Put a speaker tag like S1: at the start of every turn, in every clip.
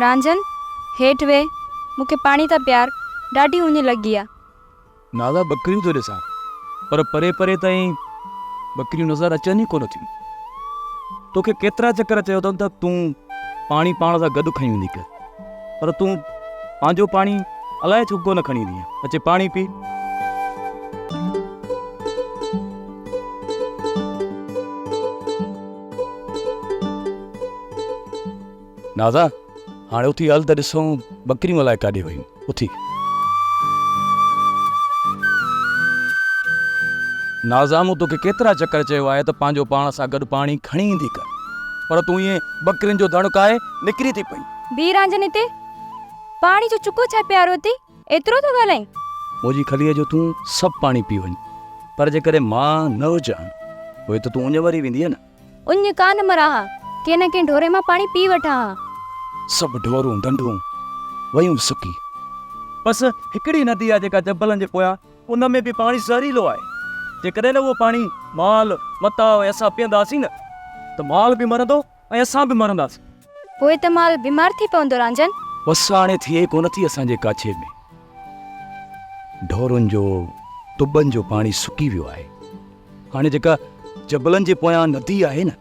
S1: رانجهن، هيٺ ويهه، مون کي پاڻي ته پيار، ڏاڍي اڃ لڳي آ.
S2: نازا ٻڪريون ٿو ڏسان، پر پري پري تائين ٻڪريون نظر اچن ئي ڪونه ٿيون. توکي ڪيترا چڪر چيو اٿم ته تون پاڻي پاڻ سان گڏ کڻي ويندي ڪر، پر تون پنهنجو پاڻي الائي ڇو ڪونه کڻي ايندي آهين. اچي پاڻي پي. نازا، هاڻي اٿي هل ته ڏسون ٻڪريون الائي ڪاڏي ويون. اٿي. نازا، مون توکي ڪيترا چڪر چيو آهي ته پنهنجو پاڻ سان گڏ پاڻي کڻي ايندي ڪر، پر تون ائين ٻڪرين جو ڌڻ ڪاهي نڪري ٿي پئين.
S1: بيهه رانجهن هتي، پاڻي جو چڪو ڇا پيارو اٿئي، ايترو ٿو ڳالهائين؟
S2: منهنجي کليء جو تون سڀ پاڻي پي وڃ، پر جيڪڏهن مان نه هجان، پوء ته تون اڃ مري ويندينء نه.
S1: اڃ ڪانه مران ها، ڪنهن نه ڪنهن ڍوري مان پاڻي پي وٺان ها.
S2: سڀ ڍورون ڍنڍون ويون سڪي. بس هڪڙي ندي آهي جيڪا جبلن جي پويان، ان ۾ به پاڻي زهريلو آهي. جيڪڏهن نه اهو پاڻي مال، متاع ۽ اسان پيئنداسين نه ته مال به مرندو ۽ اسان به مرنداسين.
S1: پوء ته مال بيمار ٿي پوندو رانجهن.
S2: بس هاڻي ٿئي ڪونه ٿي اسان جي ڪاڇي ۾. ڍورن جو، ٽٻن جو پاڻي سڪي ويو آهي. هاڻي جيڪا جبلن جي پويان ندي آهي نه،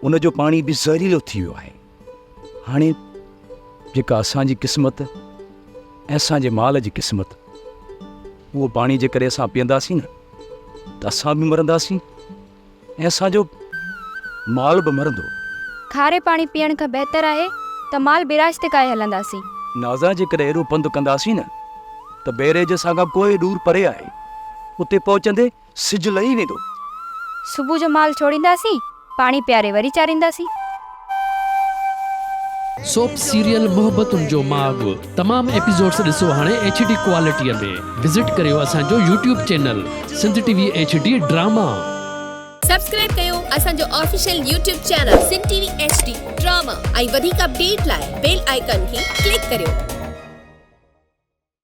S2: ان جو پاڻي به زهريلو ٿي ويو آهي. هاڻي جيڪا اسان جي قسمت ۽ اسان جي مال جي قسمت، اهو پاڻي جيڪڏهن اسان پيئنداسين نه ته اسان به مرنداسين ۽ اسان جو مال به مرندو.
S1: کاري پاڻي پيئڻ کان بهتر آهي ته مال بيراج تي ڪاهي هلنداسين.
S2: نازا جيڪڏهن ايڏو پنڌ ڪنداسين نه ته بيريج اسان کان ڪوهه ڏور پري آهي. اتي پهچندي سج لهي ويندو.
S1: صبح جو مال ڇوڙينداسين، پاڻي پياري وري چارينداسين.
S3: سوپ سيريل محبتن جو ماڳ تمام ايپيسوڊس ڏسو هاڻي ايڇ ڊي ڪوالٽي ۾ وزٽ ڪريو اسان جو YouTube channel Sindh T V H D drama.
S4: Subscribe ڪيو اسان جو official YouTube channel Sindh T V H D drama ۽ وڌيڪ اپڊيٽ لاء بيل آئيڪان کي ڪلڪ ڪريو.